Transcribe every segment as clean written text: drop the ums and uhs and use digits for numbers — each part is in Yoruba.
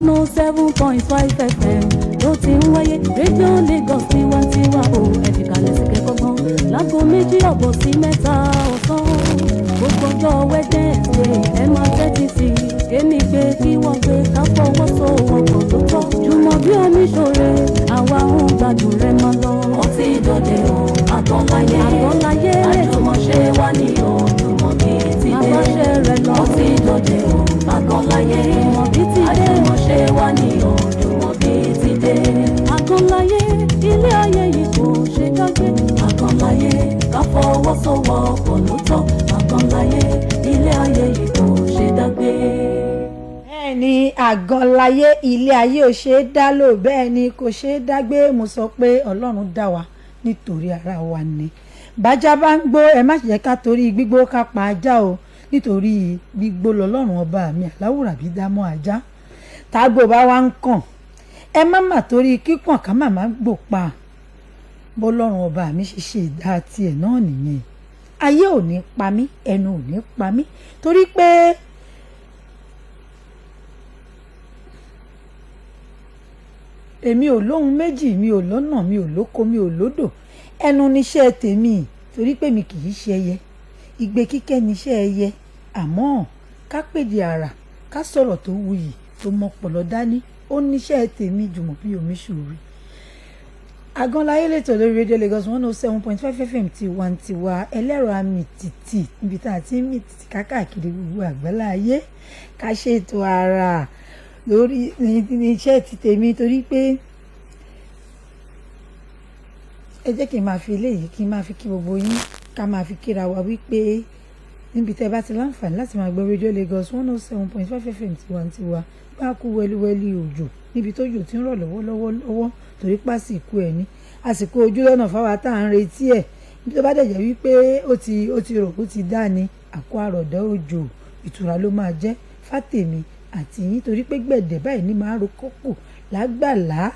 107.5 FM ló ti ń wáyé. Rédíò Lagos tiwantiwa o, ẹ fi kalẹ̀ sí kẹ́kọ̀ọ́ láago 2:30 sí 3 ọ̀sán. Gbogbo ọjọ́ Wednesday, ẹ máa tẹ́tí sí i. Kémi gbé kí wọ́n gbé ká fọwọ́sowọ́pọ̀ tó tọ́. Jùmọ̀bí Omiṣore, àwa ń gbádùn rẹ̀ máa lọ. Ó ti dòde o, Àgànláyé. Àgànláyé àjùmọ̀ṣe wa ni o, Jùmọ̀bí ti dé. Àbáṣe rẹ̀ lọ. Ó ti dòde o, Àgànláyé. Jùmọ̀bí ti dé. Àjùmọ̀ṣe wa ni o, Jùmọ̀bí ti dé. Àgànláyé, ilé ayé yìí kò ṣe dágbé. Àgànláyé, ká fọwọ́sowọ́pọ̀ ló tọ́. Àgànláyé, ilé ayé yìí kò ṣe dágbé. Bẹ́ẹ̀ ni, Àgànláyé, ilé ayé ò ṣe é dá lò, bẹ́ẹ̀ ni kò ṣe é dágbé. Mo sọ pé Ọlọ́run dá wa nítorí ara wa ni. Bájá bá ń gbó, ẹ má ṣe jẹ́ ká torí gbígbó ká pa ajá o, nítorí gbígbó lọ́lọ́run ọba mi àláwùrà bí dá mọ́ ajá. Tágbò bá wá ń kàn, ẹ má mà torí kíkàn ká má má gbò pa. Bọ́lọ́run ọba mi ṣe ṣe ìdá tiẹ̀ náà nìyẹn. Ayé ò ní pa mí, ẹnu ò ní pa mí, torí pé èmi ò lóhun méjì, mi ò lọ́nà, mi ò lóko, mi ò lódò. Ẹnu níṣẹ́ tèmi, torí pé mi kì í ṣe ẹyẹ. Igbe kíkẹ́ níṣẹ́ ẹyẹ, àmọ́ ká pèdè àrà, ká sọ̀rọ̀ tó wuyì, tó mọpọlọ dání, ó níṣẹ́ tèmi. Jùmọ̀bí Omiṣore, Àgànláyé lẹ́tọ̀ lórí rédíò Lagos 107.5 FM tiwantiwa, ẹlẹ́rọ àmì tìtì, níbi tá a ti ń mì tìtì káàkiri gbogbo àgbálá ayé. Ká ṣètò ara lórí ní iṣẹ́ ti tèmi, torí pé ẹ jẹ́ kí n máa fi eléyìí, kí n máa fi kí gbogbo yín, ká máa fi kíra wa wípé níbi tẹ́ bá ti láǹfààní láti máa gbọ́ rédíò Lagos 107.5 FM tiwantiwa, bá kú wẹ́líwẹ́lí òjò, níbi tójò ti ń rọ̀ lọ́wọ́lọ́wọ́ lọ́wọ́, torí pàṣípò ẹ̀ ní àsìkò ojú lọ́nà fáwa tá à ń retí ẹ̀. Níbi tó bá dẹ̀ jẹ́ wípé ó ti rọ̀, ó ti dá ni, àkó àròdọ̀ òjò, ìtura ló máa jẹ́ fátèmi àti yín, torí pé gbẹ̀dẹ̀ báyìí ní máa ro kókò lágbàlá.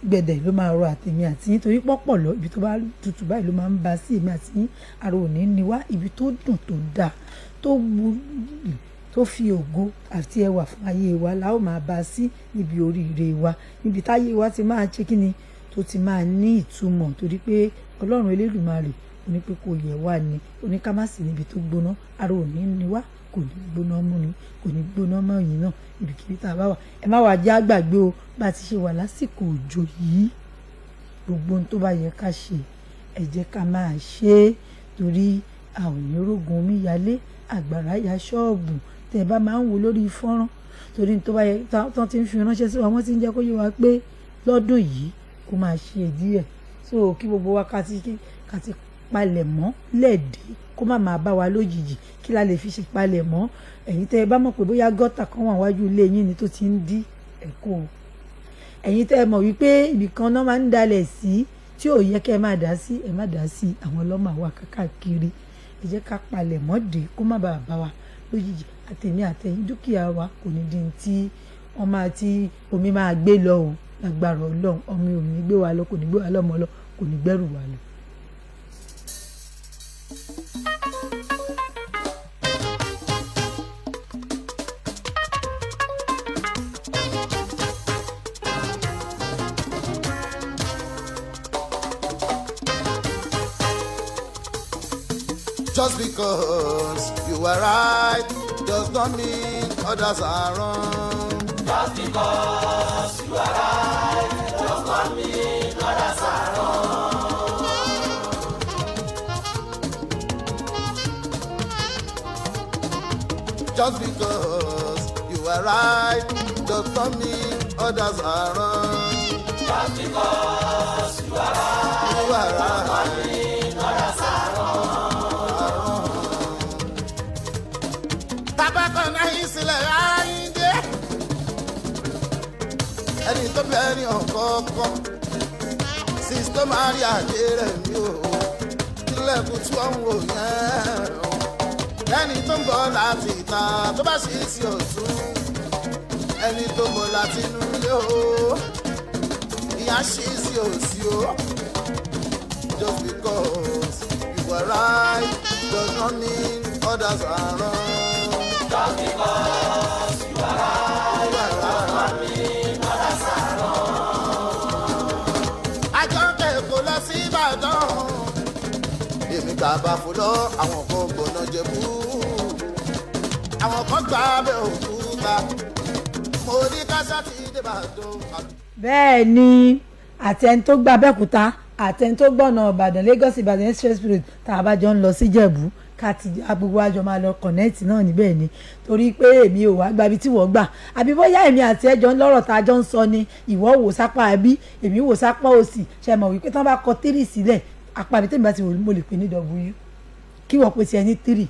Gbẹ̀dẹ̀ ló máa rọ àtèmi àti yín, torí pọ́pọ̀ lọ ibi tó bá tutù báyìí ló máa ń ba sí èmi àti yín. Ara ò ní ní wá. Ibi tó dùn, tó dáa, tó wù, tó fi ògo àti ẹwà fún ayé wa la ó máa bá sí, níbi oríire wa, níbi táyé wa ti máa ṣe kíni, tó ti máa ní ìtumọ̀, torí pé Ọlọ́run Elédùmarè ó ní pé kò yẹ wá ni, ó ní ká má sí níbi tó gbóná. Ara ò ní ní wá, kò ní gbóná mú ni, kò ní gbóná mọ́ yín náà ibikíbi tá a bá wà. Ẹ má wàá jẹ́ àgbàgbé o, bá a ti ṣe wà lásìkò òjò yìí, gbogbo ohun tó bá yẹ ká ṣe, ẹ jẹ́ ká máa ṣe é, torí a ò ní rógun omíyalé àgbàrá ya ṣọ́ọ̀bù tẹ́ ẹ bá máa ń wo lórí fọ́nrán, torí tó bá yẹ tán ti ń fi ránṣẹ́ sí wa, wọ́n ti ń jẹ́ kó yé wa pé lọ́dún yìí kó máa ṣe díẹ̀. So kí gbogbo wa ká ti palẹ̀ mọ́ lẹ́ẹ̀dẹ́, kó má máa bá wa lójijì. Kí la lè fi ṣe palẹ̀ mọ́? Ẹ̀yin tẹ́ ẹ bá mọ̀ pé bóyá gọ́tà kan wà wájú ilé yín ni tó ti ń dí, ẹ̀kọ́ o. Ẹ̀yin tẹ́ ẹ mọ̀ wípé ibìkan náà máa ń dalẹ̀ sí tí ò yẹ kẹ́ ẹ má dá sí, ẹ má dá sí. Àwọn ọlọ́mọ àwa kákàkiri, ẹ jẹ́ ká palẹ̀ mọ́ dé, kó má bàa bá wa lójijì. Àtẹ̀mí àtẹ̀yìn, dúkìá wa kò ní di tí wọ́n máa tí omi máa gbé lọ o. Lágbára Ọlọ́run, omi ò ní gbé wa lọ, kò ní gbé wa lọ́mọ lọ, kò ní gbẹ́rù wa lọ. Just because you are right does not mean others are wrong. Just because you are right does not mean others are wrong. Just because you are right does not mean others are wrong. Just because you are right You are does not right. mean others are wrong. Tabakọ̀ náà yín sílẹ̀ ayíǹde. Ẹni tó bẹ́ẹ̀ ní ọ̀kọ̀ọ̀kan. Sísítọ́ máa rí àdé rẹ̀ mi ò. Ilẹ̀kùn tí wọ́n ń wò yẹn o. Ẹni tó ń bọ̀ láti ìta tó bá ṣí sí ọ̀tún. Ẹni tó ń bọ̀ láti inú ilé o. Ìyá ṣí sí òsì o. Just because you are right does not mean others are wrong. Just because you are right. Bàfò lọ, àwọn kan gbọ̀nà Jẹ̀bú, àwọn kan gbà bẹ́ òkúta. Mo ní kásá ti dé Ìbàdàn. Bẹ́ẹ̀ ni, àtẹni tó gba Abẹ́òkúta, àtẹni tó gbọ̀nà Ìbàdàn, Lagos Ìbàdàn Express Road, tá a bá jọ ń lọ sí Ìjẹ̀bú, ká ti gbogbo àjọ máa lọ connect náà níbẹ̀ ni, torí pé èmi ò wá gbabi tí wọ́n gbà, àbí bóyá èmi àti ẹjọ́ ń lọ́rọ̀ tá a jọ ń sọ ni, ìwọ wò sápá ẹbí, èmi wò sápá òsì. Ṣe mọ̀ wípé tí wọ́n bá kọ three sílẹ̀, apá mi tèmi bá ti wò, mo lè pè ní W, kí wọ́n pè sí ẹni three.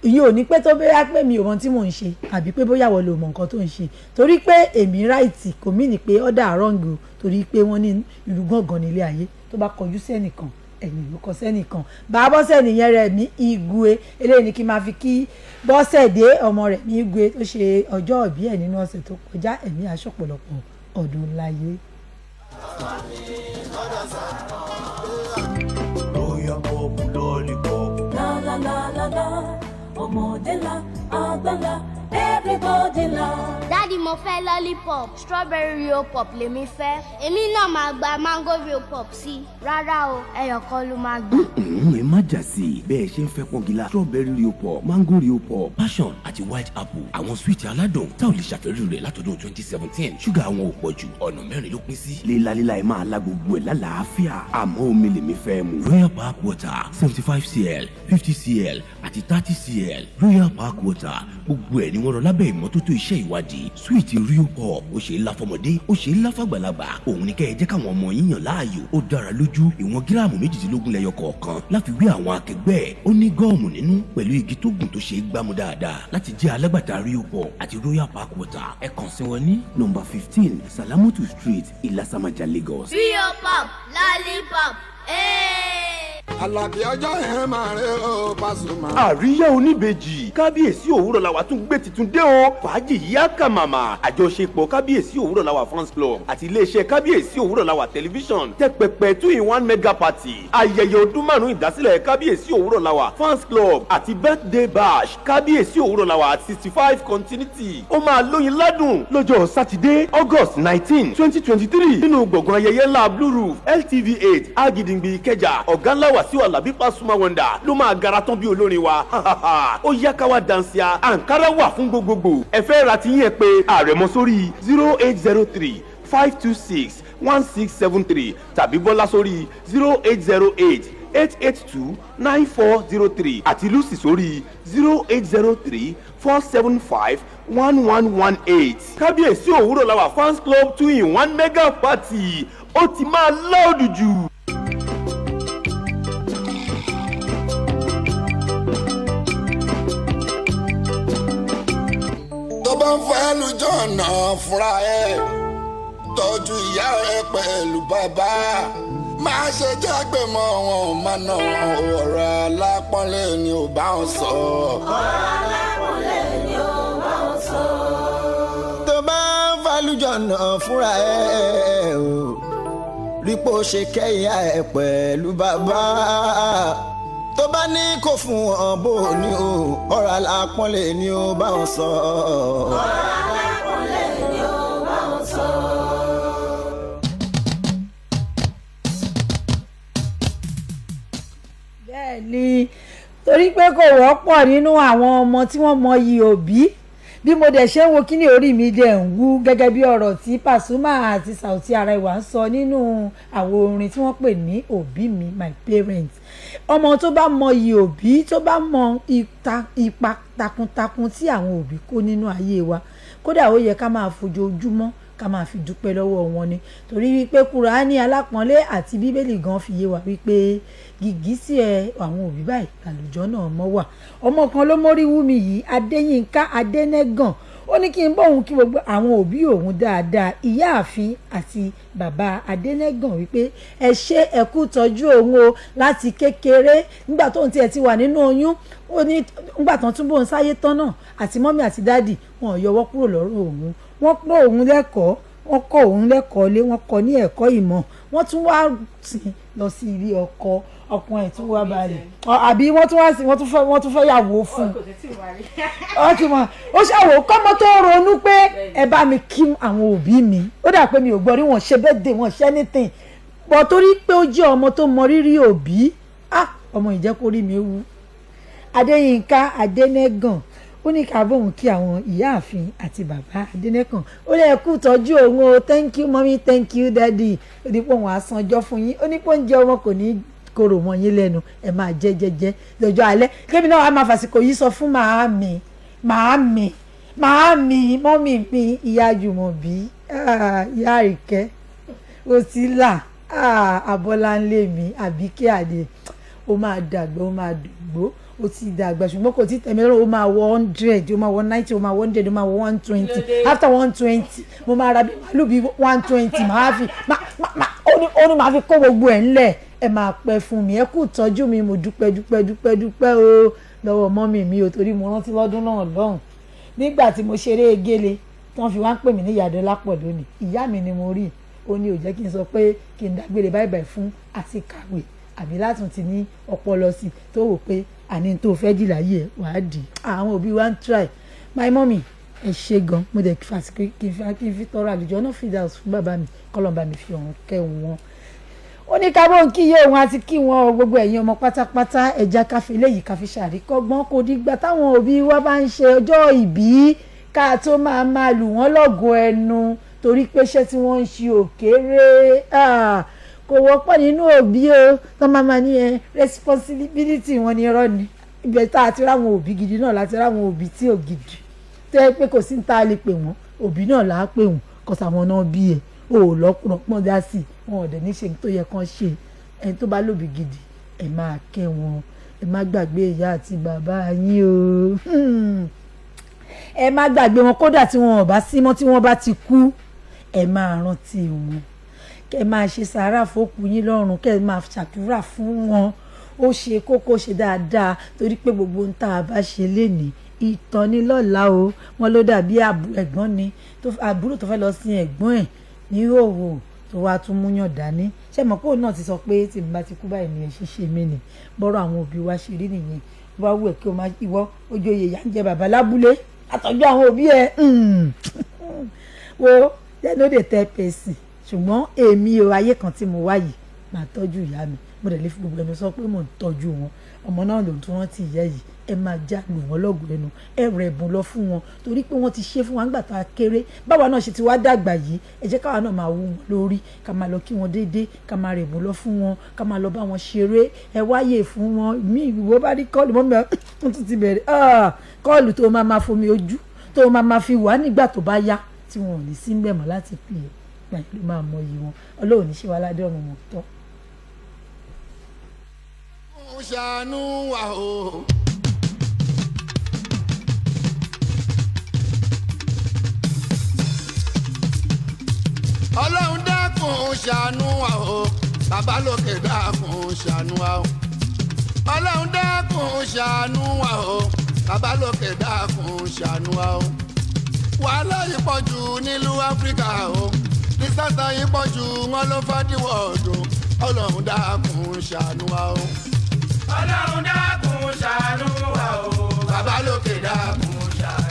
Ìyẹn ò ní pé tó bóyá pé mi ò mọ tí mò ń ṣe, àbí pé bóyá wọ́n lò mọ nǹkan tó ń ṣe. Torí pé èmi right kò mean pé other wrong o, torí pé wọ́n ní ìlú gángan nílé ayé, tó bá kọjú sẹ́nìkan, ẹ̀yìn ló kọ sẹ́nìkan. Bá Bọ́sẹ̀ nìyẹn rẹ̀ mí Igwe. Eléyìí ni kí n máa fi kí Bọ́sẹ̀dé, ọmọ rẹ̀ mí Igwe, tó ṣe ọjọ́ ìbí ẹ̀ nínú ọ̀sẹ̀ tó kọjá. Ẹ̀mí aṣọ́pọ̀lọpọ̀ ọdún láyé. Royal Pop Lollipop. La la la la la, ọmọdé la, àgbà la, everybody la. Daddy, mo fẹ́ lollipop, strawberry Rio Pop lèmi fẹ́. Èmi náà máa gba mango Rio Pop sí i. Rárá o, ẹyọ kan ló máa gbà. Ẹ má jà sí i. Bẹ́ẹ̀ ṣe ń fẹ́ pọ́ngilá, strawberry Rio Pop, mango Rio Pop, passion àti white apple, àwọn sweet aládùn tá ò lè ṣàfẹ́rí rẹ̀ látọdún 2017. Ṣúgà àwọn ò pọ̀ jù, ọ̀nà mẹ́rin ló pín sí. Lílalíla ẹ máa la gbogbo ẹ̀ lálàáfíà, àmọ́ omi lèmi fẹ́ mu. Royal Park Water, 75 cl, 50 cl àti 30 cl. Royal Park Water, gbogbo ẹ̀ ni wọ́n rọ lábẹ́ ìmọ́tótó iṣẹ́ ìwádìí. Sweet Rio Pop, ó ṣe é lá fọmọdé, ó ṣe é lá fàgbàlagbà. Òun ni kẹ́ ẹ jẹ́ káwọn ọmọ yín yàn láàyò. Ó dára lójú, ìwọ̀n gíráàmù 18 lẹ́yọ kọ̀ọ̀kan láfi wé àwọn akẹgbẹ́ ẹ̀. Ó ní gum nínú pẹ̀lú igi tó gùn tó ṣe é gbámú dáadáa. Láti jẹ́ alágbàtà Rio Pop àti Royal Park Water, ẹ kàn sí wọn ní nọ́mbà 15, Salamotu Street, Ìlàsàmàjà, Lagos. Rio Pop lollipop. Hey! Àlàbí ọjọ́ yẹn máa rẹ ó, Pasuma. Àríyá oníbejì, Kábíyèsí Òwúrọ̀ Làwà tún gbé tuntun dé o. Fàájì yíyá kà màmá. Àjọṣepọ̀ Kábíyèsí Òwúrọ̀ Làwà fans club àti iléeṣẹ́ Kábíyèsí Òwúrọ̀ Làwà tẹlifíṣọ̀n tẹ́ pẹpẹ two in one mega party, ayẹyẹ ọdún 5 ìdásílẹ̀ Kábíyèsí Òwúrọ̀ Làwà fans club àti birthday bash Kábíyèsí Òwúrọ̀ Làwà 65 continuity. Ó máa lóyin ládùn lọ́jọ́ Sátidé, August 19, 2023, nínú gbọ̀ngàn ayẹyẹ ńlá Blue Roof, LTV 8, Agidingbi, Ìkẹjà. Ọ̀gá ńlá Wàsíù Alábí Pasuma Wonder ló máa gara tán bí olórin wa. Ó yá, káwá dansia, àǹkárá wà fún gbogbogbò. Ẹ fẹ́ ra tiyín, ẹ pé Àrẹ̀mọ sórí 08035261673, tàbí Bọ́lá sórí 08088829403, àti Lucy sórí 08034751118. Kábíyèsí Òwúrọ̀ Làwà fans club two in one mega party, ó ti máa loud jù. Tó bá ń fẹ́ lójú ọ̀nà fúnra ẹ̀, tọ́jú ìyá ẹ pẹ̀lú bàbá, má ṣe jágbe mọ́ wọn, má nà. Ọ̀rọ̀ alápọ̀nlé ni ò bá wọn sọ. Ọ̀rọ̀ alápọ̀nlé ni ó bá wọn sọ. Tó bá ń falùjọ̀nà fúnra ẹ̀ o, rípò ṣe kẹ́yà ẹ̀ pẹ̀lú bàbá, tó bá ní kó fún wọn bò ní o, ọ̀rọ̀ alápọ̀nlé ni ó bá wọn sọ. Ọ̀rọ̀ alápọ̀nlé ni ó bá wọn sọ. Bẹ́ẹ̀ ni, torí pé kò wọ́pọ̀ nínú àwọn ọmọ tí wọ́n mọyì òbí. Bí mo dẹ̀ ṣe ń wo kíní, orí mi dẹ̀ ń wú, gẹ́gẹ́ bí ọ̀rọ̀ tí Pasuma àti Sauty Arẹwà ń sọ nínú àwo orin tí wọ́n pè ní Òbí Mi, My Parents. Ọmọ tó bá mọyì òbí, tó bá mọ ipa takuntakun tí àwọn òbí kó nínú ayé wa, kódà ó yẹ ká máa fojoojúmọ́ ká máa fi dúpẹ́ lọ́wọ́ wọn ni, torí wípé Kùránì alápọ̀nlé àti Bíbélì gan fi yé wa wípé gìgísẹ̀ àwọn òbí báyìí àlùjọ náà mọ́ wà. Ọmọ kan ló mórí wú mi yìí, Adéyínká Adénẹ́gàn, ó ní kí n bọ́ òun kí gbogbo àwọn òbí òun dáadáa, ìyáàfin àti bàbá Adénẹ́gàn, wípé ẹ ṣé, ẹ kú tọ́jú òun o láti kékeré, nígbà tóun tiẹ̀ ti wà nínú oyún. Ó ní nígbà tán tún bóun sáyé tán náà, àti mummy àti daddy wọn ò yọwọ́ kúrò lọ́rọ̀ òun. Wọ́n kọ́ òun lẹ́kọ̀ọ́, wọ́n kọ́ òun lẹ́kọ̀ọ́ lé, wọ́n kọ́ ní ẹ̀kọ́ ìmọ̀, wọ́n tún wá sìn lọ sí ilé ọkọ, ọkùnrin ẹ̀ tún wá balẹ̀, àbí wọ́n tún wá sí, wọ́n tún fẹ́ yàwó fún un. Wọ́n ti mọ̀ ó ṣàwò kọ́mọ tó ronú pé ẹ bá mi kí àwọn òbí mi. Ó dà pé mi ò gbọ́ rí wọn ṣe birthday, wọn ṣe anything bọ̀, torí pé ó jẹ́ ọmọ tó mọ rírì òbí. Ah. Ọmọ ìjẹ́kórí mi wú. Adéyínká Adénẹ́gàn, ó ní ká bóun kí àwọn ìyáàfin àti bàbá Adénẹ́gàn. Ó lè kú tọ́jú òun o. Thank you, mommy. Thank you, daddy. Ó ní pé òun á sanjọ́ fún yín. Ó ní pé oúnjẹ ọmọ kò ní korò mọ́ yín lẹ́nu, ẹ máa jẹ́ jẹ́jẹ́ lọ́jọ́ alẹ́. Kébì náà wàá máa fàsìkò yìí sọ fún màámi, màámi, màámi, mummy mi, ìyá Jùmọ̀bí, ìyá Àríkẹ́, Òsílà Abọ́láńlé mi, Àbíkẹ́ Àdè, ó máa dàgbà, ó máa dògbó. Ó ti dàgbà, ṣùgbọ́n kò tí tẹ̀mí lọ́rùn. Ó máa wọ 100, ó máa wọ 90, ó máa wọ 100, ó máa wọ 120. After 120, mo máa ra bí màálù bí 120, màá fi ó ní màá fi kó gbogbo ẹ̀ ńlẹ̀. Ẹ máa pẹ́ fún mi. Ẹ kú tọ́jú mi. Mo dúpẹ́, dúpẹ́, dúpẹ́, dúpẹ́ o lọ́wọ́ mummy mi o, torí mo rántí lọ́dún náà lọ́hùn nígbà tí mo ṣeré egéle tí wọ́n fi wá ń pè mí ní ìyá Dọlápọ̀ lónìí. Ìyá mi ni mo rí. Ó ní ò jẹ́ kí n sọ pé kí n dágbére báyìí fún àti kàwé àbí látún ti ní ọpọlọ sí tó wò pé àní tó fẹ́ dì láyé ẹ̀ wàá dì. Àwọn òbí wa ń try. My mommy, ẹ ṣe gan. Mo dẹ̀ fàsìkò kí n fi tọrọ àlùjọ náà fìdá fún bàbá mi, kọ́lọ́n bá mi fi ọ̀run kẹ́ wọn. Ó ní ká bóun kí iye òun àti kí wọn o. Gbogbo ẹ̀yin ọmọ pátápátá, ẹja káfí léyìí káfí ṣàríkọ́gbọ́n. Kò dìgbà táwọn òbí wa bá ń ṣe ọjọ́ ìbí ká tó máa máa lù wọ́n lọ́gọ̀ọ́ ẹnu, torí pé iṣẹ́ tí wọ́n ń ṣe òkèrè kò wọ́pọ̀ nínú òbí o tó máa ma ní ẹ responsibility wọn ni. Irọ́ ni. Ibẹ̀ tá a ti ráwọn òbí gidi náà láti ráwọn òbí tí ò gidi, tó yẹ pé kò sí ní tá a lè pè wọ́n, òbí náà là á pè wọ́n kọ́sà wọn náà bí ẹ̀ o ò lọ́kùnrin pọ́n dá sí i, wọn ò dẹ̀ ní ṣe tó yẹ kán ṣe. Ẹni tó bá lóbi gidi, ẹ máa kẹ́ wọn. Ẹ má gbàgbé ìyá àti bàbá yín o. Ẹ má gbàgbé wọn. Kódà tí wọn ò bá sí mọ́, tí wọ́n bá ti kú, ẹ máa rántí wọn. Kẹ máa ṣe sàárà fókù yín lọ́rùn, kẹ máa ṣàdúrà fún wọn. Ó ṣe kókó, ṣe dáadáa, torí pé gbogbo ohun tá a bá ṣe lénìí, ìtàn ni lọ́la o. Wọn ló dàbí ẹ̀gbọ́n ni, àbúrò tó fẹ́ lọ sin ẹ̀gbọ́n ẹ̀ ní òwò, tó wàá tún múyàn dání. Ṣé mọ̀ pé òun náà ti sọ pé tí n bá ti kú báyìí ni ẹ ṣe ṣe mí ni? Bọ́rọ̀ àwọn òbí wa ṣe rí nìyẹn. Bá wù ẹ́ kí o máa ìwọ ojú oyè ìyá ń jẹ bàbá lábúlé àtọ́jú àwọn òbí ẹ̀ wo, they no dey tell person. Ṣùgbọ́n èmi o, ayé kan tí mo wá yìí, máa tọ́jú ìyá mi. Mo dẹ̀ lè fi gbogbo ẹnu sọ pé mò ń tọ́jú wọn. Ọmọ náà ló ń tún rántí ìyá yìí. Ẹ máa já lù wọ́n lọ́gùn ẹnu, ẹ rẹ̀ ẹ̀bùn lọ fún wọn, torí pé wọ́n ti ṣe fún wa nígbà tá a kéré. Báwa náà ṣe ti wá dàgbà yìí, ẹ jẹ́ káwa náà máa wú wọn lórí, ká máa lọ kí wọn déédéé, ká máa rẹ̀ ẹ̀bùn lọ fún wọn, ká máa lọ bá wọn ṣeré. Ẹ wáyè fún wọn. Mí ìwọ bá rí call mọ́ mi, wọ́n tún ti bẹ̀rẹ̀ call tó máa máa fomi ojú tó máa máa fi wà nígbà tó bá yá tí wọn ò ní sí ń bẹ̀ mọ́ láti pè é gbà ló máa mọ iyì wọn. Ọlọ́run ní ṣe wá ládé ọ̀run mọ̀ tọ́. Ṣàánú wa o. Ọlọ́run dákun ṣàánú wa o. Bàbá lókè, dákun ṣàánú wa o. Ọlọ́run dákun ṣàánú wa o. Bàbá lókè, dákun ṣàánú wa o. Wàhálà yìí pọ̀ jù nílùú Áfíríkà o. Disaster yìí pọ̀ jù, wọn ló fà díwọ̀ ọ̀dọ̀. Ọlọ́run dákun ṣàánú wa o. Ọlọ́run dákun ṣàánú wa o. Bàbá lókè, dákun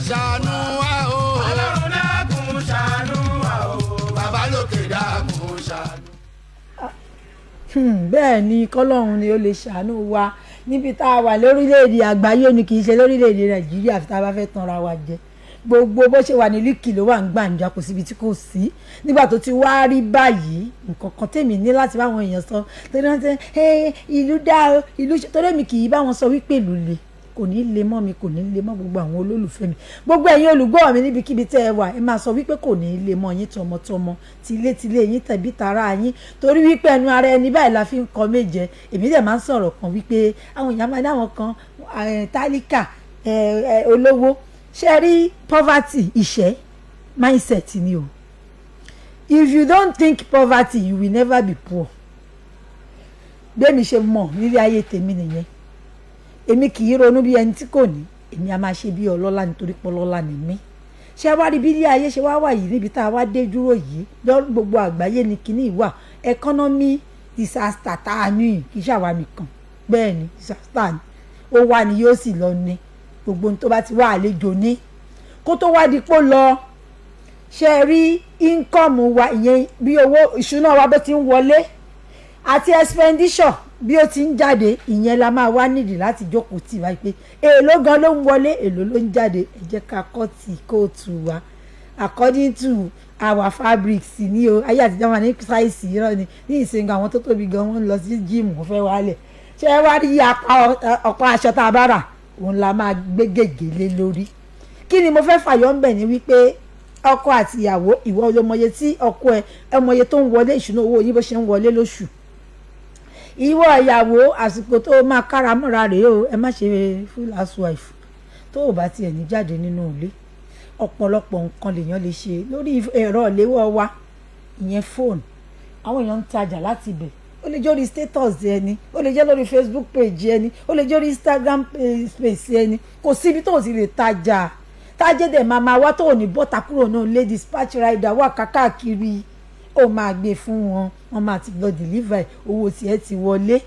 ṣàánú wa o. Ọlọ́run dákun ṣàánú wa o. Bàbá lókè, dákun ṣàánú. Bẹ́ẹ̀ ni, kọ́lọ́run ni ó lè ṣàánú wa níbi tá a wà lórílẹ̀‐èdè àgbáyé ni, kì í ṣe lórílẹ̀‐èdè Nàìjíríà. Àfi tá a bá fẹ́ tanra wa jẹ, gbogbo bó ṣe wà ní líkì ló wà ń gbàǹjà, kò síbi tí kò sí. Nígbà tó ti wá rí báyìí, nǹkan kan tèmi ní láti báwọn èèyàn sọ, torí wọ́n ti ìlú dá o, ìlú torí èmi kì í bá wọn sọ wípé ìlú le. Kò ní le mọ́ mi, kò ní le mọ́ gbogbo àwọn olólùfẹ́ mi, gbogbo ẹ̀yin olùgbọ́ mi níbikíbi tẹ́ ẹ wà. Ẹ máa sọ wípé kò ní le mọ́ yín tọmọtọmọ, tilétilé yín tẹ̀bí tara yín, torí wípé ẹnu ara ẹni báyìí la fi ń kọ méje. Èmi dẹ̀ máa ń sọ̀rọ̀ kan wípé àwọn èèyàn máa ní àwọn kan tálíkà, olówó. Ṣe rí poverty, ìṣẹ́, mindset ni o. If you don't think poverty, you will never be poor. Bẹ́ẹ̀mi ṣe mọ̀ nílé ayé tèmi nìyẹn. Èmi kì í ronú bí ẹni tí kò ní. Èmi a máa ṣe bí ọlọ́lá nítorí pọlọ́lá ni mí. Ṣé wá rí bí ilé ayé ṣe wá wà yìí, níbi tá a wá dé dúró yìí, gbogbo àgbáyé ni kinní wà. Economy disaster tá a ní, kì í ṣàwa nìkan. Bẹ́ẹ̀ ni, disaster ni ó wà ní, yóò sì lọ ní. Gbogbo ohun tó bá ti wá, àlejò ní kó tó wá dípò lọ. Ṣe rí income wa, ìyẹn bí owó ìṣúná wa bó ti ń wọlé àti expenditure. Bí ó ti ń jáde, ìyẹn la máa wá nídìí láti jókòó tì wáyé pé èèló gan ló ń wọlé, èèló ló ń jáde. Ẹ jẹ́ ká cut coat wa according to our fabrics ní o. Ayé àtijọ́ wọn ní size, irọ́ ni. Ní ìsìn, àwọn tó tóbi gan, wọ́n ń lọ sí gym, wọ́n fẹ́ wálẹ̀. Ṣé ẹ wá rí apá ọ̀pá aṣọ tá a bá rà, òun la máa gbé gègé lé lórí. Kí ni mo fẹ́ fàyọ ń bẹ̀ ni wípé ọkọ àti ìyàwó, ìwọ ló mọye tí ọkọ ẹ mọye tó ń wọlé, ìṣúná owó yín bó ṣe ń wọlé lóṣù. Ìwọ ìyàwó, àsìkò tó máa kára mọ́ra rèé o. Ẹ má ṣe full housewife. Tó o bá tiẹ̀ ní jáde nínú ilé, ọ̀pọ̀lọpọ̀ nǹkan lèèyàn lè ṣe lórí ẹ̀rọ ìléwọ́ wa, ìyẹn fóònù. Àwọn èèyàn ń tajà láti ibẹ̀. Ó lè jẹ́ orí status ẹni, ó lè jẹ́ lórí Facebook page ẹni, ó lè jẹ́ orí Instagram space ẹni. Kò síbi tó o sì lè tajà, tájẹ́ dẹ̀ máa wá, tó ò ní bọ́ta kúrò náà lé. Dispatch rider wà kákàkiri, ó máa gbé fún wọn, wọ́n máa ti lọ deliver, owó tiẹ̀ ti wọlé.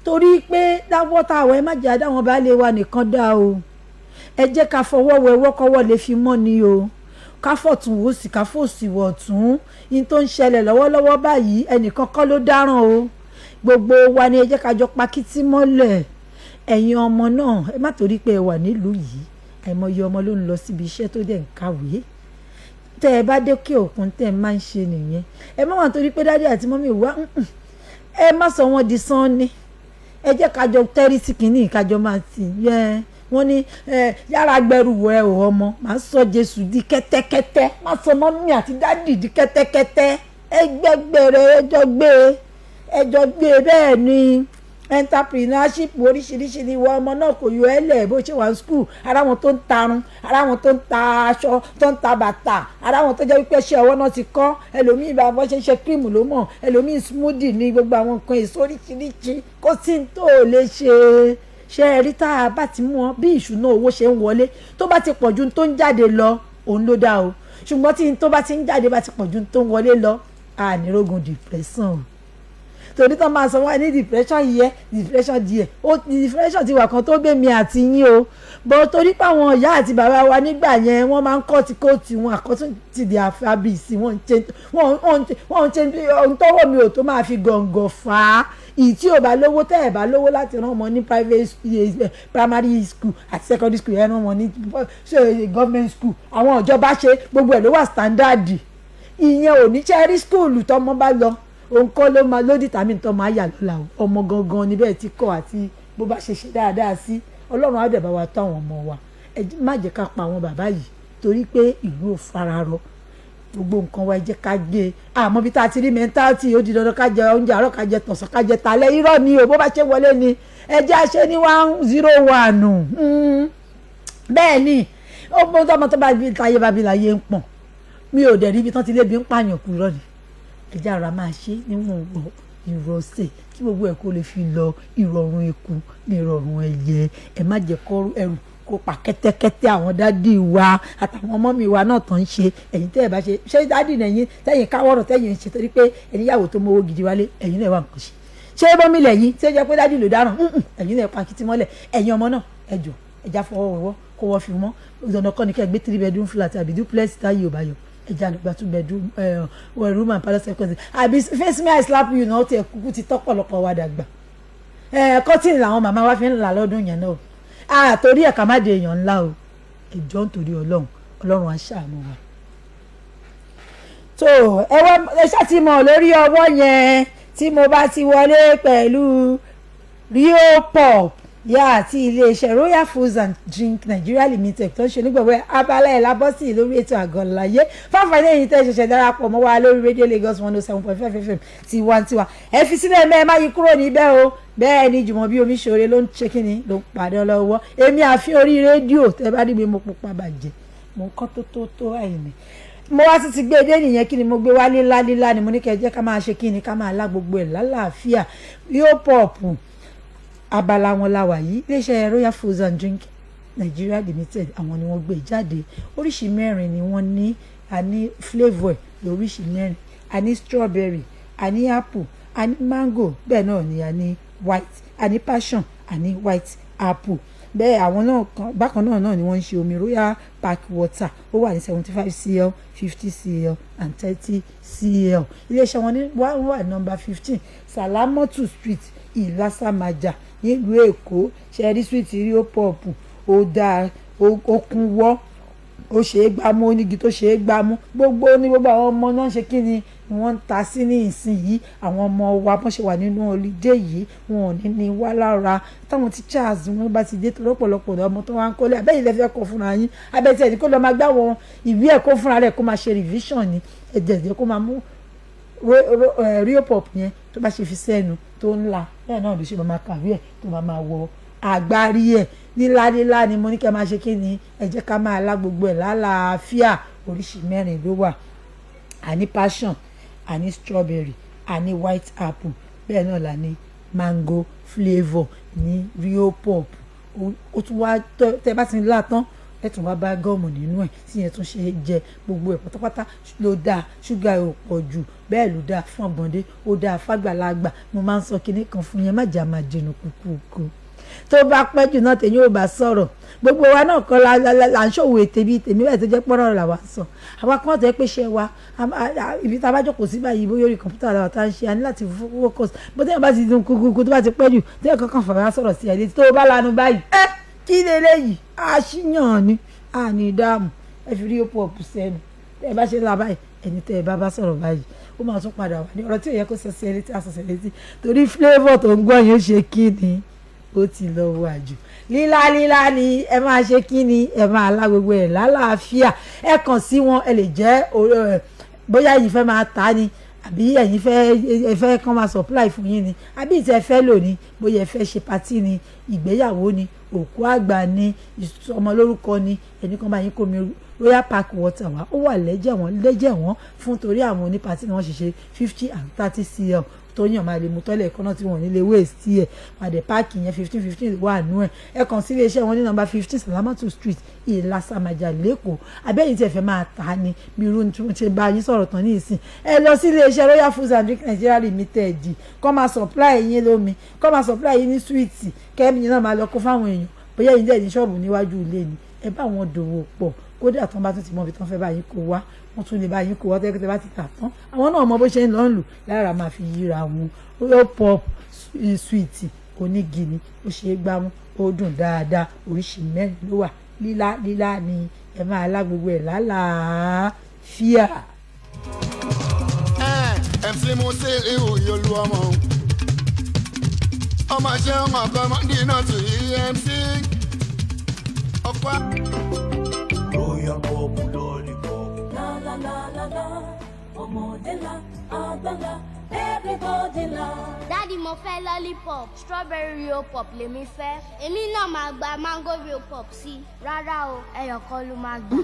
Torí pé dáwọ́ táwọn, ẹ má jẹ́ àdáwọn baálé wa nìkan dá o. Ẹ jẹ́ ká fọwọ́ wẹwọ́ kọ́wọ́ lè fi mọ́ ni o, ká fọ̀tún wò sí, ká fòsì wọ̀ tún. Yín tó ń ṣẹlẹ̀ lọ́wọ́lọ́wọ́ báyìí, ẹnìkan kọ́ ló dáràn o, gbogbo wa ni. Ẹ jẹ́ ká jọ pakítí mọ́lẹ̀. Ẹ̀yin ọmọ náà, ẹ má torí pé ẹ wà nílùú yìí, àìmọye ọmọ ló ń lọ síbi iṣẹ́ tó dẹ̀ ń kàwé. Tẹ́ ẹ bá dókè òkun, tẹ́ ẹ máa ń ṣe nìyẹn. Ẹ má wà torí pé daddy àti mummy wá, ẹ má sọ wọ́n di sán ni. Ẹ jẹ́ ká jọ tẹ́rí sí kínní, ká jọ máa tì yẹ wọ́n ní yára gbẹrù wọ ẹ ò. Ọmọ máa sọ Jésù di kẹ́tẹ́kẹ́tẹ́, má sọ mummy àti daddy di kẹ́tẹ́kẹ́tẹ́. Ẹgbẹ́gbẹ̀rẹ̀, ẹjọ́ gbé, ẹjọ́ gbé. Bẹ́ẹ̀ ni entrepreneurship oríṣiríṣi ni. Ìwọ ọmọ náà, kò yọ ẹ́ lẹ̀ bó ṣe wà ní school. Ara wọn tó ń tarun, ara wọn tó ń ta aṣọ, tó ń ta bàtà, ara wọn tó jẹ́ wípé ṣé ọwọ́ náà ti kọ́. Ẹlòmíì bá bọ́ ṣe ń ṣe cream ló mọ̀, ẹlòmíì smoothie ní, gbogbo àwọn nǹkan èso oríṣiríṣi. Kó sí tó lè ṣe. Ṣe é rí, tá a bá ti mú wọn bí ìṣúná owó ṣe ń wọlé, tó bá ti pọ̀ ju tó ń jáde lọ, òun ló dá o. Ṣùgbọ́n tí tó bá ti ń jáde bá ti pọ̀ ju tó ń wọlé lọ, ànírógun depression o. Torí tó máa sọ wá ní depression yẹ, depression díẹ̀ ó, depression ti wà kan tó gbé mi àti yín o bọ́. Torí pé àwọn ìyá àti bàbá wa nígbà yẹn, wọ́n máa ń cut coat wọn according to their fabrics. Wọ́n ń ṣe ohun tọ́wọ́ mi ò tó máa fi gọ̀ǹgọ̀ fà á. Ìyí tí ò bá lówó, tẹ́ ẹ̀ bá lówó láti rán ọmọ ní private primary school àti secondary school, ẹ̀ rán ọmọ ní government school. Àwọn ìjọba ṣe gbogbo ẹ̀ ló wà standard. Ìyẹn ò ní ṣe rí school tọmọ bá lọ, òun kọ́ ló máa ló determine tọmọ àyà lọ́la o. Ọmọ gangan níbẹ̀ tí kọ́ àti bó bá ṣe ṣe dáadáa sí. Ọlọ́run á dẹ̀ bá wa tọ́ àwọn ọmọ wa. Ẹ má jẹ́ ká pa àwọn bàbá yìí torí pé ìlú ò fararọ. Gbogbo nǹkan wa, ẹ jẹ́ ká gbé e. Àmọ́ bí tá a ti rí mentality, ó di dandan ká jẹ oúnjẹ àárọ̀, ká jẹ tọ̀sán, ká jẹ talẹ́, irọ́ ni o. Bó bá ṣe wọlé ni ẹ jẹ́ àṣẹ ní 101. Bẹ́ẹ̀ ni ó bó tọmọ tó bá bí táyé bá bí láyé ń pọ̀n. Mi ò dẹ̀ rí ibi tán ti lébi ń pààyàn kú rọ́ ni. Ẹ jẹ́ ara máa ṣe níwọ̀n ìrọ̀sẹ̀ kí gbogbo ẹ̀ kó lè fi lọ. Ìrọ̀rùn eku ní ìrọ̀rùn ẹyẹ. Ẹ má jẹ́ kó ẹrù kó pa kẹ́tẹ́kẹ́tẹ́ àwọn daddy wa àtàwọn mummy wa náà tán ń ṣe. Ẹ̀yin tẹ́ ẹ̀ bá ṣe, ṣé daddy nẹ̀yìn tẹ́yìn káwọ́rọ̀ tẹ́yìn ń ṣe torí pé ẹ̀níyàwó tó mówó gidi wálé, ẹ̀yin náà wà nǹkan ṣe. Ṣé bọ́mí lẹ́yìn tí ó jẹ́ pé daddy ló dáràn? Ẹ̀yin náà pa kìtì mọ́lẹ̀. Ẹ̀yin ọmọ náà, ẹ jọ, ẹja fọwọ́ wẹ̀wọ́ kó wọ́n fi mọ́. Dandan kọ́ ni kẹ́ gbé three bedroom flat àbí duplex táyé ò bá yọ. Ẹja àgbà two bedroom, room and parlour, second àbí face me I slap you náà. Ó tiẹ̀ kúkú ti tọ́pọ̀lọpọ̀ wa dàgbà. Cotton làwọn màmá wa fi ń là lọ́dún yẹn náà. Àtòrí ẹ̀ka má di èèyàn ńlá o. Ẹjọ́, nítorí Ọlọ́run, Ọlọ́run á ṣàánú wa. Tó ẹ wá, ẹ ṣáà ti mọ̀ lórí ọwọ́ yẹn tí mo bá ti wọlé pẹ̀lú Rio Pop yá àti iléeṣẹ́ Royal Foods and Drink Nigeria Limited tó ń ṣe onígbọ̀wọ́ abala ẹ̀ lábọ́sí lórí ètò Àgọ́láyé. Fáfáyé ẹ̀yin tẹ́ ṣẹ̀ṣẹ̀ darapọ̀ mọ́ wa lórí Radio Lagos 107.5 FM tiwantiwa, ẹ fi sílẹ̀ mẹ́, ẹ má yí kúrò níbẹ̀ o. Bẹ́ẹ̀ ni Jùmọ̀bí Omiṣore ló ń ṣe kínní, ló ń padà lọ́wọ́. Èmi àfi orí rédíò tẹ́ bá rí mi, mo pupa bàjẹ́, mo ń kọ́ tó tó tó àìní. Mo wá tún ti gbé dé nìyẹn. Kí ni mo gbé wá? Lílá lílá ni mo ní kẹ́ ẹ jẹ́ ká máa ṣe kí ni, ká máa lá gbogbo ẹ̀ lálàáfíà. Yóò pọ̀pù abala wọn la wà yìí. Iléeṣẹ́ Royal Foods and Drink Nigeria Limited, àwọn ni wọ́n gbé jáde. Oríṣi mẹ́rin ni wọ́n ní. A ní flavour lóríṣi mẹ́rin: a ní strawberry, a ní apple, a ní mango, bẹ́ẹ̀ náà ni a ní white, a ní passion, a ní white apple. Bẹ́ẹ̀ àwọn náà kan bákan náà náà ni wọ́n ń ṣe omi Royal Park Water. Ó wà ní 75 cl, 50 cl and 30 cl. Iléeṣẹ́ wọn ní wọ́n wà nọ́mbà 15, Salamotu Street, Ìlàsàmàjà, nílùú Èkó. Ṣe rí sweet Rio Pop, ó dáa, ó kún wọ́, ó ṣe é gbámú, ó nígi tó ṣe é gbámú. Gbogbo ní gbogbo àwọn ọmọ náà ṣe kí ni wọ́n ń ta sí ní ìsinyìí. Àwọn ọmọ wa, bọ́n ṣe wà nínú holiday yìí, wọn ò ní ní wá lára. Táwọn teachers wọn bá ti dé, tó lọ́pọ̀lọpọ̀ ọmọ tó wá ń kọ́lé, abẹ́yìn lẹ́fẹ̀ẹ́ kọ́ fúnra yín, abẹ́tí ẹni kó lọ́ọ́ máa gbá wọn ìwé ẹ̀kọ́ fúnra rẹ̀, kó máa ṣe revision ni. Ẹ̀jẹ̀ kó máa mú Rio Pop yẹn, tó bá ṣe fi sẹ́nu tó ń la, bẹ́ẹ̀ náà ló ṣe máa kàwé ẹ̀, tó máa wọ agbárí ẹ̀ nílá nílá ni. Mo ní kí ẹ máa ṣe kí ni, ẹ jẹ́ ká máa lá gbogbo ẹ̀ lálàáfíà. Oríṣi mẹ́rin ló wà: àní passion, àní strawberry, àní white apple, bẹ́ẹ̀ náà là ní mango flavour ní Rio Pop. Ó tún wá, tẹ bá ti ń lá tán, ẹ tún wá bá gum nínú ẹ̀ tí yẹn tún ṣe é jẹ. Gbogbo ẹ̀ pátápátá ló dáa, ṣúgà ò pọ̀ jù, bẹ́ẹ̀ ló dáa fún ọ̀gbọ̀ndé, ó dáa fàgbàlagbà. Mo máa ń sọ kinní kan fún yẹn, má jà máa jẹnu kúkú kú. Tó bá pẹ́ jù náà, tèmi ò bá sọ̀rọ̀. Gbogbo wa náà kọ́ la ń ṣòwò ètè bíi tèmi báyìí, tó jẹ́ pọ́nrọ̀ là wá sọ. Àwa kan tẹ́ pé ṣe wa, ibi tá a bá jókòó sí báyìí, bóyá orí kọ̀ǹpútà làwọn tá a ń ṣe, a ní láti focus. Bó tẹ́yìn bá ti dùn kúkú, tó bá ti pẹ́ jù, tẹ́yìn kankan fàrà sọ̀rọ̀ sí ẹ̀ létí, tó bá lanu báyìí, ẹ́ kí leléyìí àṣìyàn ni, a ní dáàmú. Ẹ fi Rio Pop sẹ́nu, tẹ́ ẹ bá ṣe la báyìí, ẹni tẹ́ ẹ bá bá sọ̀rọ̀ báyìí, ó máa tún padà wá ní ọ̀rọ̀ tí ò yẹ kó sọ sí ẹ létí, àsọ̀sẹ̀ létí, torí flavour tó ń gbọ́ yẹn, ó ṣe kí ni, ó ti lọ wà jù. Lílá lílá ni ẹ máa ṣe kí ni, ẹ máa lá gbogbo ẹ̀ lálàáfíà. Ẹ kàn sí wọn. Ẹ lè jẹ́ bóyá ẹ̀yin fẹ́ máa tà ni, àbí ẹ̀yin fẹ́, ẹ fẹ́ kán máa supply fún yín ni, àbí ìtẹ́ fẹ́ lò ní, bóyá ẹ fẹ́ ṣe party ni, ìgbéyàwó ni, òkú àgbà ni, ìsọmọlórúkọ ni, ẹnì kan bá yín kó mi Royal Park Water wá. Ó wà lẹ́jẹ̀ wọ́n, lẹ́jẹ̀ wọ́n fún, torí àwọn oní party ni wọ́n ṣe ṣe 50 and 30 cl tó yàn máa lè mú tọ́lẹ̀ ẹ̀kọ́ náà tí wọ́n ní lè waste ẹ̀ padà. Pack yẹn, 15 15 wà nú ẹ̀. Ẹ kàn sí iléeṣẹ́ wọn ní nọ́mbà 15, Salamatu Street, Ìlàsàmàjà, lẹ́kọ̀ọ́. Abẹ́yìn tí ẹ fẹ́ máa tà á ní bí irú tí wọ́n ṣe bá yín sọ̀rọ̀ tán ní ìsìn, ẹ lọ sí iléeṣẹ́ Royal Foods and Drinks Nigeria Limited, kọ́ máa supply yín lómi, kọ́ máa supply yín ní sweet, kẹ́mi náà máa lọ kó fáwọn èèyàn. Bóyá yín dẹ̀ ní ṣọ́ọ̀bù níwájú ilé ni, ẹ bá wọn dòwò pọ̀. Kódà tán bá tún ti mọ ibi tán fẹ́ bá yín kó wá, wọ́n tún lè bá yín kó wá. Tẹ́kẹ́tẹ́ bá ti tà tán, àwọn náà mọ bó ṣe ń lọ ń lù lára máa fi yíra wọn. Royal Pop sweet onígi ni, ó ṣe é gbámú, ó dùn dáadáa. Oríṣi mẹ́rin ló wà. Lílá lílá ni ẹ máa lá gbogbo ẹ̀ lálàáfíà. MC Musiliu yolú ọmọ ọmọ ṣe ń ọkọ mọ́dínà tù EMC ọkọ. Royal Pop Lollipop. La la la la la, ọmọdé la, àgbà la, everybody la. Daddy, mo fẹ́ lollipop. Strawberry Rio Pop lèmi fẹ́. Èmi náà máa gba mango Rio Pop sí i. Rárá o, ẹyọ kan ló máa gbà.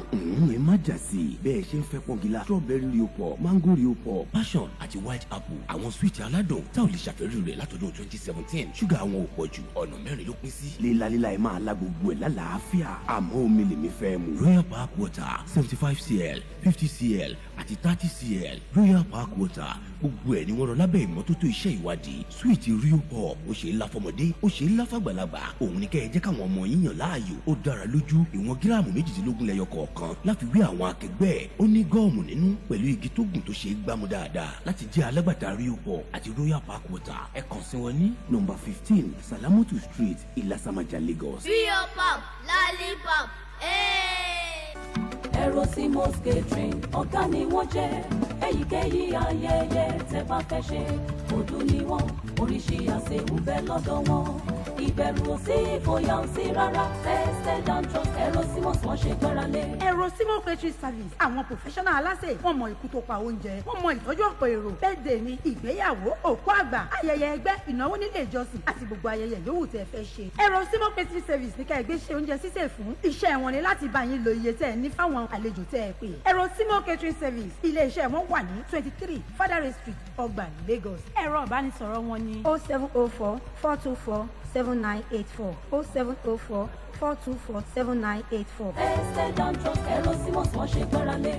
Ẹ má jà sí i. Bẹ́ẹ̀ ṣe ń fẹ́ pọ́ngilá, strawberry Rio Pop, mango Rio Pop, passion àti white apple, àwọn sweet aládùn tá ò lè ṣàfẹ́rí rẹ̀ látọdún 2017. Ṣúgà àwọn ò pọ̀ jù, ọ̀nà mẹ́rin ló pín sí. Lílá lílá, ẹ máa lá gbogbo ẹ̀ lálàáfíà. Àmọ́ omi lèmi fẹ́ mu. Royal Park Water, 75 cl, 50 cl àti 30 cl. Royal Park Water, gbogbo ẹ̀ ni wọ́n rọ lábẹ́ ìmọ́tótó iṣẹ́ ìwádìí. Sweet Rio Pop, ó ṣe é lá fọmọdé, ó ṣe é lá fàgbàlagbà. Òun ni kẹ́ ẹ jẹ́ káwọn ọmọ yín yàn láàyò. Ó dára lójú. Ìwọ̀n gíráàmù 18 lẹ́yọ kọ̀ọ̀kan láfi wé àwọn akẹgbẹ́ ẹ̀. Ó ní gum nínú pẹ̀lú igi tó gùn tó ṣe é gbámú dáadáa. Láti jẹ́ alágbàtà Rio Pop àti Royal Park Water, ẹ kàn sí wọn ní nọ́mbà 15, Salamatu Street, Ìlàsàmàjà, Lagos. Rio Pop lollipop. Hey! Aerosimos Catering, ọ̀gá ni wọ́n jẹ́. Èyíkéyìí ayẹyẹ tẹ́ bá fẹ́ ṣe, ọdún ni wọ́n, oríṣi àsè ń bẹ lọ́dọ̀ wọn. Ìbẹ̀rù ò sí, ìfòyà ò sí rárá. Tested and trusted, Aerosimos, wọ́n ṣe gbára lé. Aerosimo Catering Service, àwọn professional aláṣẹ, wọ́n mọ ikú tó pa oúnjẹ, wọ́n mọ ìtọ́jú ọ̀pọ̀ èrò. Birthday ni, ìgbéyàwó, òkú àgbà, ayẹyẹ ẹgbẹ́, ìnáwó nílé ìjọsìn àti gbogbo ayẹyẹ yòówù tẹ́ fẹ́ ṣe, Aerosimo Catering Service ní ká ẹgbẹ́ ṣe oúnjẹ sísè fún. Iṣẹ́ wọn ni láti bá yín lo iye tẹ́ ẹ ní fáwọn àlejò tẹ́ ẹ pè. Aerosimo Catering Service, ilé iṣẹ́ wọn wà ní 23, Fadare Street, Ọgbà, Lagos. Ẹ̀rọ ìbánisọ̀rọ̀ wọn ni 07044247984, 07044247984. Tested and trusted, Aerosimos, wọ́n ṣe gbára lé.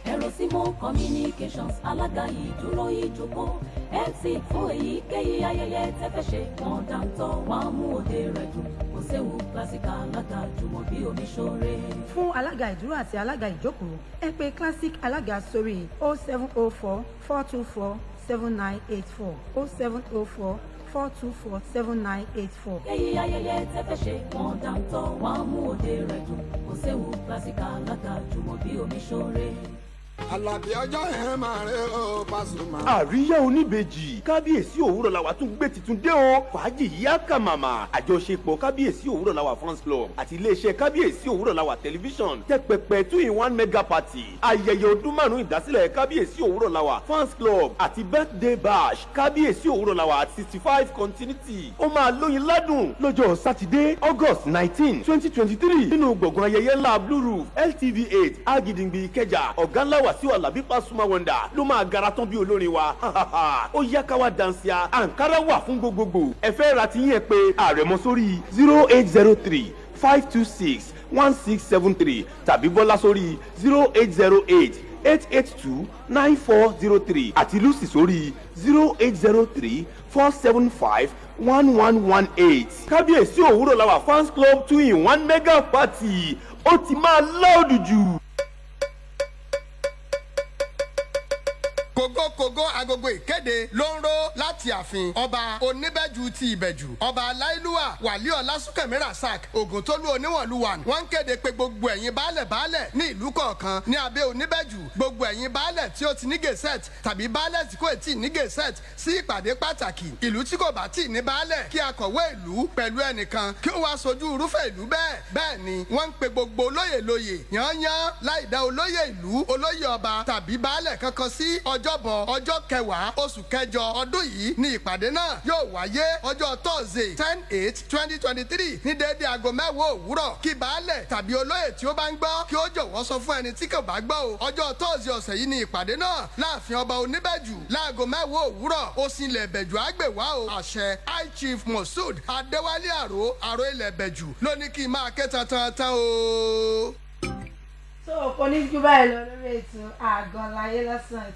Aerosimo Communications, alága ìdúró ìjókòó, MC fún èyíkéyìí ayẹyẹ tẹ́ fẹ́ ṣe, wọ́n dáńtọ́, wọ́n á mú òde rẹ̀ dùn. Kò Séwu Classic alága Jùmọ̀bí Omiṣore. Fún alága ìdúró àti alága ìjókòó, ẹ pè Classic alága sórí 0704424 7984, 0704424 7984. Èyí ayẹyẹ tẹ́ fẹ́ ṣe, wọ́n dáńtọ́, wọ́n á mú òde rẹ̀ dùn. Kò séwu, Classic alága Jùmọ̀bí Omiṣore. Àlàbí ọjọ́ yẹn máa rẹ ó, Pasuma. Àríyá oníbejì Kábíyèsí Òwúrọ̀ Làwà tún gbé tuntun dé o. Fàájì yíyá kà màmá. Àjọṣepọ̀ Kábíyèsí Òwúrọ̀ Làwà Fans Club àti iléeṣẹ́ Kábíyèsí Òwúrọ̀ Làwà Tẹlifíṣọ̀n tẹ́ pẹpẹ two in one mega party, ayẹyẹ ọdún 5 ìdásílẹ̀ Kábíyèsí Òwúrọ̀ Làwà Fans Club àti birthday bash Kábíyèsí Òwúrọ̀ Làwà 65 continuity. Ó máa lóyin ládùn lọ́jọ́ Sátidé, August 19, 2023, nínú gbọ̀ngàn ayẹyẹ ńlá Blue Roof, LTV 8, Agidingbi, Ìkẹjà. Ọ̀gá ńlá Wàsíù Alábí Pasuma Wonder ló máa gara tán bí olórin wa. Ó yá, ká wá dansia. Àǹkárá wà fún gbogbogbò. Ẹ fẹ́ ra tiyín, ẹ pé Àrẹ̀mọ sórí 08035261673 tàbí Bọ́lá sórí 08088829403 àti Lucy sórí 08034751118. Kábíyèsí Òwúrọ̀ Làwà Fans Club two in one mega party, ó ti máa loud jù. Kògókògó agogo ìkéde ló ń ró láti ààfin Ọba Oníbẹ̀jù ti Ìbẹ̀jù, Ọba Aláìlúwà Wàlíọ̀ Ọlásùnkànmí Rasaq Ògùntólú Oníwọ̀lúwà. Wọ́n ń kéde pé gbogbo ẹ̀yin baálẹ̀ baálẹ̀ ní ìlú kọ̀ọ̀kan ní abẹ́ Oníbẹ̀jù, gbogbo ẹ̀yin baálẹ̀ tí ó ti ní gazette tàbí baálẹ̀ tí kò tí ì ní gazette, sí ìpàdé pàtàkì. Ìlú tí kò bá tí ì ní baálẹ̀, kí akọ̀wé ìlú pẹ̀lú ẹnìkan kí ó wá sojú irúfẹ́ ìlú bẹ́ẹ̀. Bẹ́ẹ̀ ni wọ́n ń pe gbogbo olóyè lóyè yányán, láì dá olóyè ìlú, olóyè ọba tàbí baálẹ̀ kankan sí. Ọjọ́bọ̀, ọjọ́ 10 oṣù kẹjọ ọdún yìí ni ìpàdé náà yóò wáyé, ọjọ́ Thursday, 10/8/2023, ní déédéé aago 10 òwúrọ̀. Kí baálẹ̀ tàbí olóyè tí ó bá ń gbọ́ kí ó jọ̀wọ́ sọ fún ẹni tí kò bá gbọ́ o. Ọjọ́ Thursday ọ̀sẹ̀ yìí ni ìpàdé náà láàfin Ọba Oníbẹ̀jù láago 10 òwúrọ̀. Òsì ilẹ̀ Ìbẹ̀jù àgbèwá o. Àṣẹ, High Chief Moshood Adéwálé Àrò, Àrò ilẹ̀ Ìbẹ̀jù, ló ní kí n máa ké tan tan tan o. So kò ní ju báyìí lọ lórí ètò Àgànláyé lọ́sàn-án.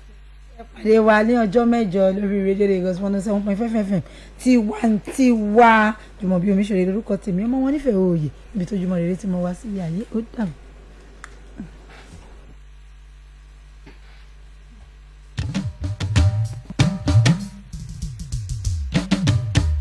Ẹ pàdé wa ní ọjọ́ 8 lórí Rédíò Lagos 107.5 FM, tiwantiwa. Jùmọ̀bí Omiṣore lórúkọ tèmi, ọmọ wọn nífẹ̀ẹ́ òòyè ibi tó jùmọ̀ rere tí mo wá sí ayé. Ó dàbọ̀.